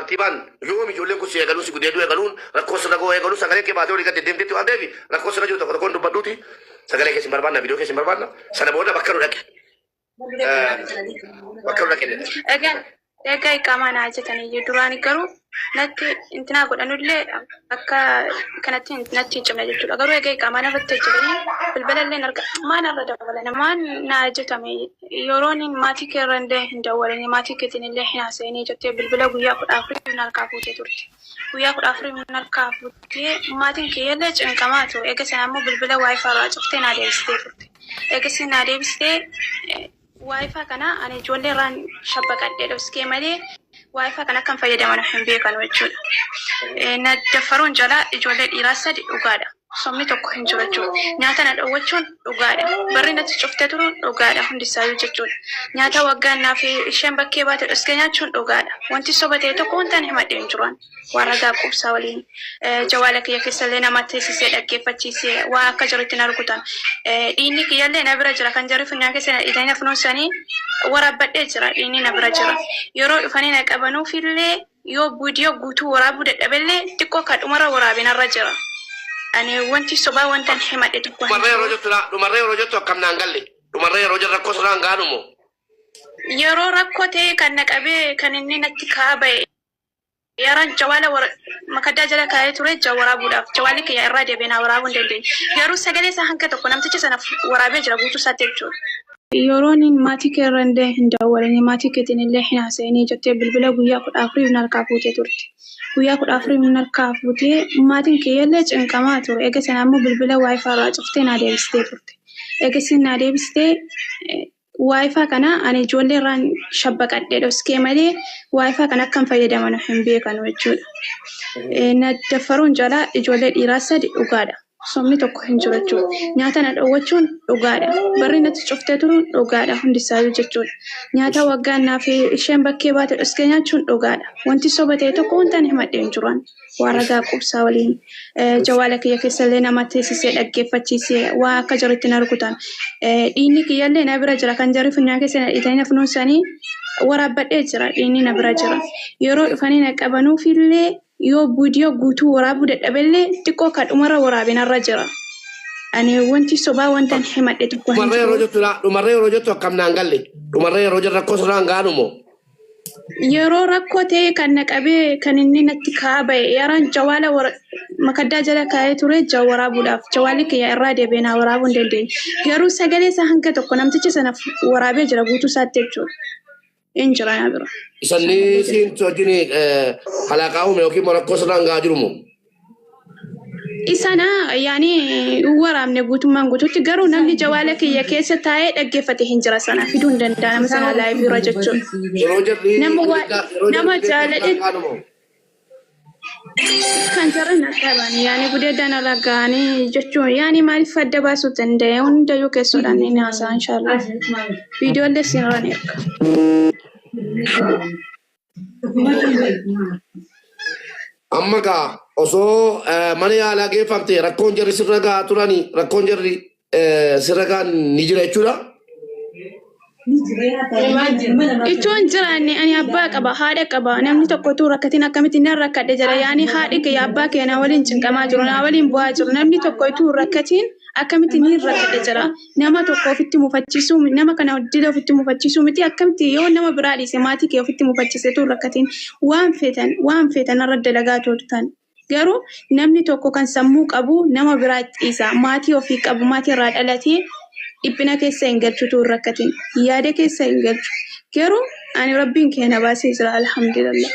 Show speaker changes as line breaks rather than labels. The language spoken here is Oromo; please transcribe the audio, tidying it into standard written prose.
Tartiibaan yoom ijoolleen kun si eegaluun si gudeeduu eegaluun rakkoo sirra ga'uu eegaluun sagalee kee baatee olii gad deddeemteetti waan ta'eef rakkoo sirra jiru tokko tokkoon dubbadhuuti sagalee keessa hin barbaanna, viidiyoo keessa hin barbaanna. Sana booda bakka nu dhaqe. Bakka nu dhaqe.
Egaa egaa iqaamaa naa jetanii duraan garuu natti intinaa godhanullee akka kanatti natti hin cimne jechuudha. Garuu egaa iqaamaa narratti hojjetanii bilbila illee arga maan irra dabalan maan naa jetame yeroon maatii kee irra illee hin dawwalanii maatii keetiin illee hin haasa'inii jettee bilbila guyyaa 14 harkaa fuutee turte. Guyyaa 14 harkaa fuutee maatiin kiyyallee cinqamaa ture. Egaa sana immoo bilbila WiFi irraa cuftee naa deebistee turte. Eegasii naa deebistee WiFi kana ani ijoollee irraan shabbaqadhee dhoskee malee WiFi kana akkam fayyadaman hin beekan jechuudha. Na daffaruun jalaa ijoollee dhiiraa sadi dhugaadha. Somni tokko hin jiru jechuudha. Nyaata na dhowwachuun dhugaadha. Barri natti cuftee turuun dhugaadha hundisaayyuu jechuudha. Nyaata waggaan naaf isheen bakkee baate dhoskee nyaachuun dhugaadha. Wanti soba ta'e tokko wanta ani himadhe hin jiru. Waan ragaa quubsaa waliin jawaala kiyya keessallee nama teessisee dhaggeeffachiisee waan akka jiru ittiin argutan. Dhiinni kiyyallee na bira jira kan jarri funyaan keessa na dhiitanii na funuunsanii waraabbadhee jira, dhiinni na bira jira. Yeroo dhufanii na qabanuufillee yoo viidiyoo guutuu waraabuu dadhabellee xiqqoo kan dhumarra waraabe narra jira. Ani wanti sobaa wanta hin himadhe tokko hin
Dhumarra yeroo
jiru.
jettu dhumarra yeroo jettu akkam naan galle. Dhumarra yeroo jedhu rakkoo sirraan gaanu moo?
Yeroo rakkoo ta'e kan na qabee kan inni natti ka'aa ba'e yaraan jawaala makaddaa jala kaa'ee ture waraabuudhaaf jawaalli kiyya irraa deebi'ee naa waraabuu hin dandeenye. Garuu sagalee isaa hanga tokko namticha sana waraabee jira guutuu isaatti jechuudha. Yeroon maatii kee irra illee hin dawwalini maatii keetiin illee hin haasa'inii jettee bilbila guyyaa 14 harkaa fuutee turte. Guyyaa 14 harkaa fuutee maatiin kiyyallee cinqamaa ture. Eega sana immoo bilbila WiFi irraa cuftee naa deebistee turte. Eegasii naa deebistee WiFi kana ani ijoollee irraan shabbaqadhee dhoskee malee WiFi kana akkam fayyadaman hin beekan jechuudha. Na daffaruun jalaa ijoollee dhiiraa sadi dhugaadha. Somni tokko hin jiru jechuudha. Nyaata na dhowwachuun dhugaadha. Barri natti cuftee turuun dhugaadha hundisaayyuu jechuudha. Nyaata waggaan naaf isheen bakkee baate dhoskee nyaachuun dhugaadha. Wanti soba ta'e tokko wanta ani himadhe hin jiru. Waan ragaa quubsaa waliin jawaala kiyya keessallee nama teessisee dhaggeeffachiisee waan akka jiru ittiin argutan. Dhiinni kiyyallee na bira jira kan jarri funyaan keessa na dhiitanii na funuunsanii waraabbadhee jira, dhiinni na bira jira. Yeroo dhufanii na qabanuufillee yoo viidiyoo guutuu waraabuu dadhabellee xiqqoo kan dhumarra waraabe narra jira. Ani wanti sobaa wanta hin himadhe tokko hin
Dhumarra yeroo
jiru.
jettu dhumarra yeroo jettu akkam naan galle. Dhumarra yeroo jedhu rakkoo sirraan gaanu moo?
Yeroo rakkoo ta'e kan na qabee kan inni natti ka'aa ba'e yaraan jawaala makaddaa jala kaa'ee ture waraabuudhaaf jawaalli kiyya irraa deebi'ee naa waraabuu hin dandeenye. Garuu sagalee isaa hanga tokko namticha sana waraabee jira guutuu isaatti jechuudha. Hin jira na bira.
Isanni siin wajjin halaqaa uume yookiin immoo rakkoo sirraan gahaa jiru moo?
Isana yaani waraabne guutummaan guutuutti, garuu namni jawaala kiyya keessa taa'ee dhaggeeffate hin jira, sana fiduu hin danda'a nama sana live irra jechuudha.
Yeroo jarri
Nama waa
yeroo
nama
jarri
jaaladhe
sirraan gaanu moo?
Kan jarri na qaban yaani gudeeddaan irra ga'anii jechuun yaani maaliif adda baasuu danda'e hundayyuu keessoodhaan ni haasa'a inshaallah. Viidiyoolee sinirra ni erga.
Amma gaa osoo mana yaalaa geeffamte rakkoon jarri sirra gahaa turani rakkoon jarri sirra gahan ni jira jechuudha.
Itoo hin jiraanne ani abbaa qaba, haadha qaba. Namni tokko utuu rakkatiin akkamitti nan rakkadhe jedha. Yaani haadhi kiyya abbaa kiyya na waliin cinqamaa jiru, na waliin bu'aa jiru. Namni tokko utuu hin rakkatiin akkamitti ni rakkadhe jedha. Nama tokko ofitti mufachiisuu, nama kana dila ofitti mufachiisuu miti, akkamitti yoo nama biraa dhiise maatii kee ofitti mufachiise utuu hin rakkatiin waan feetan waan feetan irra dalagaa turtan. Garuu namni tokko kan sammuu qabu nama biraa dhiisa. Maatii ofii qabu, maatii irraa dhalatee dhiphina keessa hin galchu utuu hin rakkatin. Yaada keessa hin galchu. Garuu ani Rabbiin kee na baasee jira, alhamdulillah.